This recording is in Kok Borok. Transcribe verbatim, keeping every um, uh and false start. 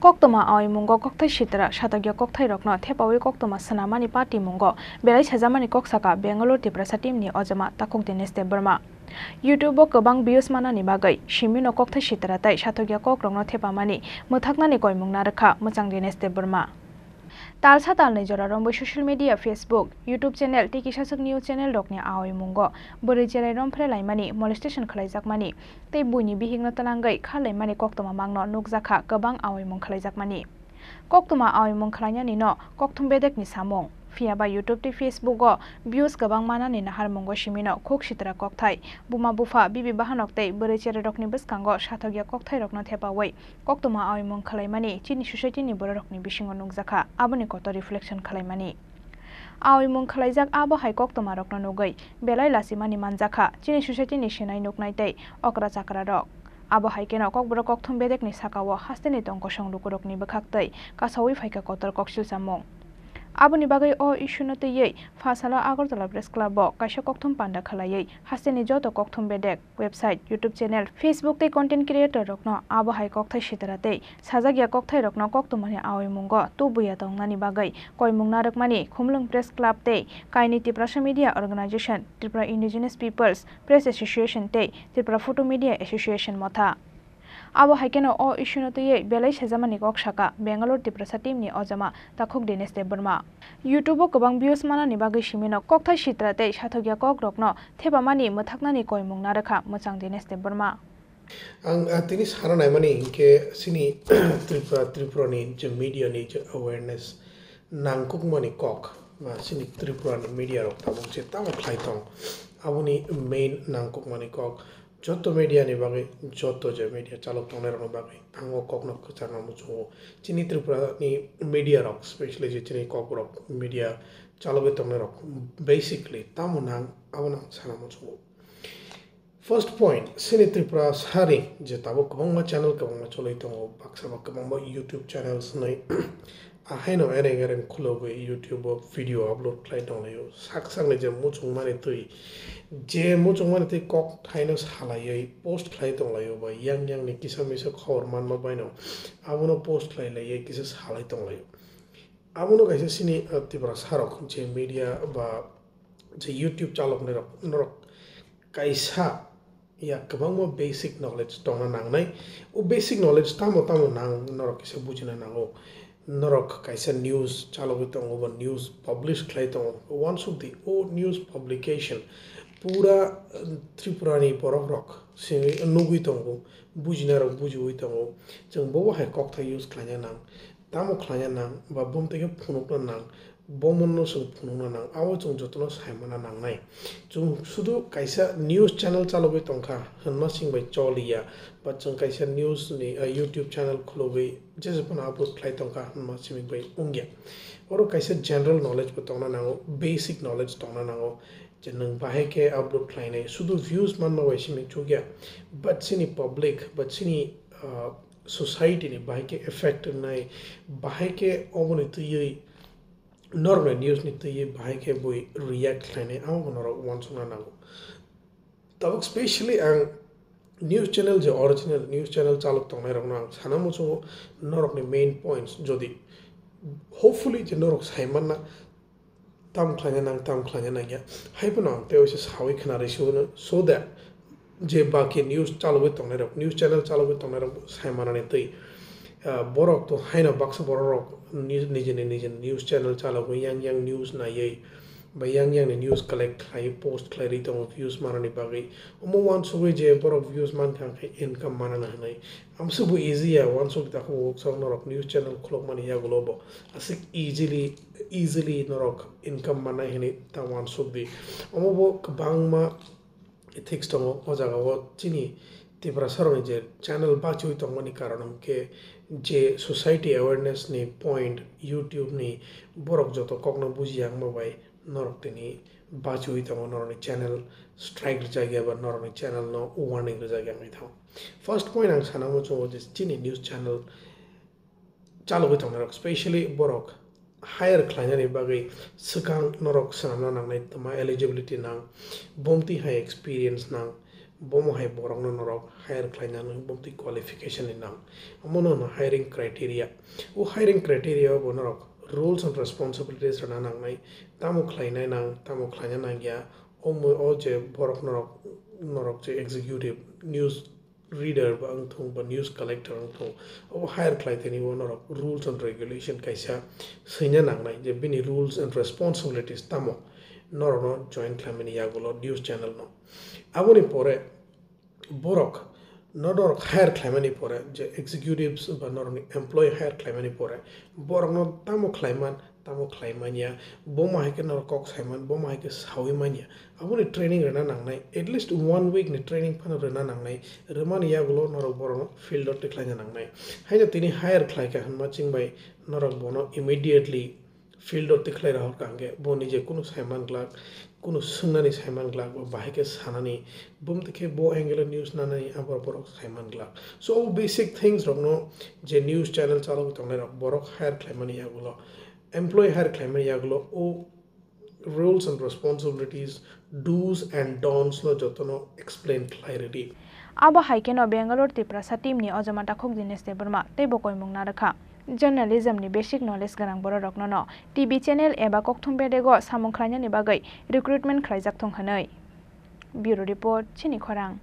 Koktwma aoimungo kokthai sitra satokya kokthairokno thepawi koktwma swnamani patimungo belai sajamani kok saka Bangalore Tiprasa team ni ojama Takhuk Dinesh Debbarma. YouTube o kwbang views manani bagwi simino kokthai sitra tei satokya kokrokno thepamani mwthaknani koimung narwkha mwchang Dinesh Debbarma. Talsa talnwi jora romwi social media, Facebook, YouTube channel tei kisaswk news channel rokni aoimungo bwrwi cherai romphre laimani, molestation khlaijakmani tei buini bihikno twlangwi kharlaimani koktwma mangno nukjakha kwbang aoimung khlaijakmani. Koktwma aoimung khlainani no kokthum bedekni samung. Phiya ba YouTube tei Facebook o views kwbang manani naharmungo simino khuk sitra kokthai, buma bupha, bibi bahanok tei bwrwi cherairokni bwskango satokya kokthairokno thepawi koktwma aoimung khlaimani chini society ni bororokni bisingo nukjakha, aboni kotor reflection khlaimani. Aoimung khlaijak abo hai koktwmarokno nugwi belai lachimani manjakha chini society ni sinai nuknai tei okra chakrarok. Abo hai kheno kokborok kokthum bedekni sakao hasteni tong kosong lukurokni bwkhak tei kasawi phaikha kotor koksil samung. Aboni bagwi o issue no twiwi pha salo Agartala Press Club o kaisa kokthum panda khlaiwi hasteni joto kokthum bedek, website, YouTube channel, Facebook tei content creator rokno abo hai kokthai sitra tei sajakya kokthairokno koktwmani aoimungo tubuya tongnani bagwi koimung narwkmani Khumulwng Press Club tei kainwi Tiprasa Media Organization, Tripura Indigenous Peoples Press Association tei Tripura Photo Media Association motha. Abo hai kheno o issue no twiwi belai sajamani kok saka Bangalore Tiprasa team ni ojama Takhuk Dinesh Debbarma. YouTube o kwbang views manani bagwi simino kokthai sitra tei satokya kokrokno thepamani mwthaknani koimung narwkha mwchang Dinesh Debbarma. Ang, ah, tini sana naimani hinkhe chini Tripura, Tripura ni je media ni je awareness nangkukmani kok, ba chini Tripura ni media rok tabuk je tamo khlai tong, aboni main nangkukmani kok joto media ni bagwi, joto je media chalok tongnai rokni bagwi ang o kokno kwcharna muchungo. Chini Tripura ni media rok, specially je chini Kokborok media chalogwi tongnai rok, basically tamo nang abono ang sana muchungo. First point, chini Tripura sari je tabuk kwbangma channel kwbangma cholwi tongo, baksa ba kwbangma YouTube channels hwnwi ahaino ereng ereng khulogwi YouTube o video upload khlai tonglaio. Sak sakni je muchungmani twi, je muchungmani twi kok thaino salaiwi post khlai tonglaio ba yang yang ni kisa misa khobor manma baino abono post khlai laiwi kisa salai tonglaio. Abono kaisa chini, uh, Tripura sarok je media ba je YouTube chaloknai rok, norok kaisa ya kwbangma basic knowledge tongna nangnai. O basic knowledge tamo tamo nang norok kisa bujina nango. Norok kaisa news chalogwi tongo ba news publish khlai tongo. Wansukdi o news publication pura, uh, Tripura ni borok rok simi nugwi tongo, bujinai rok bujiwi tongo. Chwng bobo hai kokthai use khlaina nang. Tamo khlaina nang ba bumtwi khe phunukna nang, bomono chwng phunukna nang, abo chwng jotono saimana nangnai. Chwng sudu kaisa news channel chalogwi tongkha hwnma sing bai choliya, ba chwng kaisa news ni, ah, YouTube channel khulogwi jesa phano upload khlai tongkha hwnma simi bai wngya. Oro kaisa general knowledge bo tongna nango, basic knowledge tongna nango, je nwng bahai khe upload khlainai, sudu views manma bai simi chukya, but chini public, but chini, ah, society ni bahai khe effect wngnai, bahai khe oboni twiwi norokni news ni twiwi bahai khe bui react khlainai, amo bo norok uansukna nango. Tabuk specially ang news channel, je original news channel chalok tongnai rokno ang sana muchungo, norokni main points jodi hopefully je norok saimanna, tam khlaina nang, tam khlaina nangya. Hai phano ang tei waisa sawi khna rw sio, so that je baki news chalogwi tongnai rok, news channel chalogwi tongnai rok sai manani twi, ah, borok to haino baksa borok rok ni-, nijini nijini news channel chalogwi yang yang news naiwi ba yang yang ni news collect khlai post khlai rwi tongo views manani bagwi. Omo uansugwi je borok views mankha khe income manana hwnwi. Amsuk bo easy ya, uansuk takhuk sok norok news channel khulokmani yagulo bo aswk easily, easily norok income manai hinwi ta uansuk di. Omo bo kwbangma ethics tongo o jaga o chini Tiprasa rokni je channel bachiwi tongmani karon hwnkhe je society awareness ni point YouTube ni borok joto kokno bujiya wngma bai norok tini bachiwi tongo, norokni channel strike rijak ya ba norokni channel no warning rijak ya wngwi thango. First point ang sana muchungo je chini news channel chalogwi tongnai rok, specially borok hire khlainani bagwi swkang norok swnamna nangnai, tma eligibility nang, bomti hai experience nang, Bomo hai borokno norok hire khlaina nang, bumtwi qualification ni nang. Omono hino hiring criteria. O hiring criteria o bo norok rules and responsibilities rwna nangnai, tamo khlainai nang, tamo khlaina nangya. O mo-, o je borok norok, norok je executive, news reader ba wngthung ba news collector wngthung, obo hire khlai thani o norok rules and regulation kaisa swina nangnai je bini rules and responsibilities tamo norokno join khlaimani yagulo news channel no. Aboni pore borok no norok hire khlaimani pore je executives ba norokni employee hire khlaimani pore borokno tamo khlaiman, tamo khlai manya, bo ma hai khe norok kok saiman, bo ma hai khe saui manya. Aboni training rwna nangnai, at least one week ni training phano rwna nangnai, rwmani yagulo norok borokno field o tikhlaina nangnai. Haino tini hire khlai kha hwnma chwng bai norok bono immediately field o tikhlai rohor kha hwnkhe bo nije kunu saiman glak, kunu swngnani saiman glak, ba bahai khe sanani, bumtwi khe bo angle o news nanani abo borok saiman glak. So, o basic things rokno je news channel chalogwi tongnai rok, borok hire khlaimani yagulo, employee hire khlaimani yagulo, o rules and responsibilities, do's and don'ts no jotono explain khlai rwdi. Abo hai kheno Bangalore Tiprasa team ni ojama takhuk Dinesh Debbarma tei bo koimung narwkha. Journalism ni basic knowledge gwnang bororokno no T V channel eba kokthum bedego samung khlainani bagwi recruitment khlaijak thung hwnwi. Bureau Report, Chini Khorang.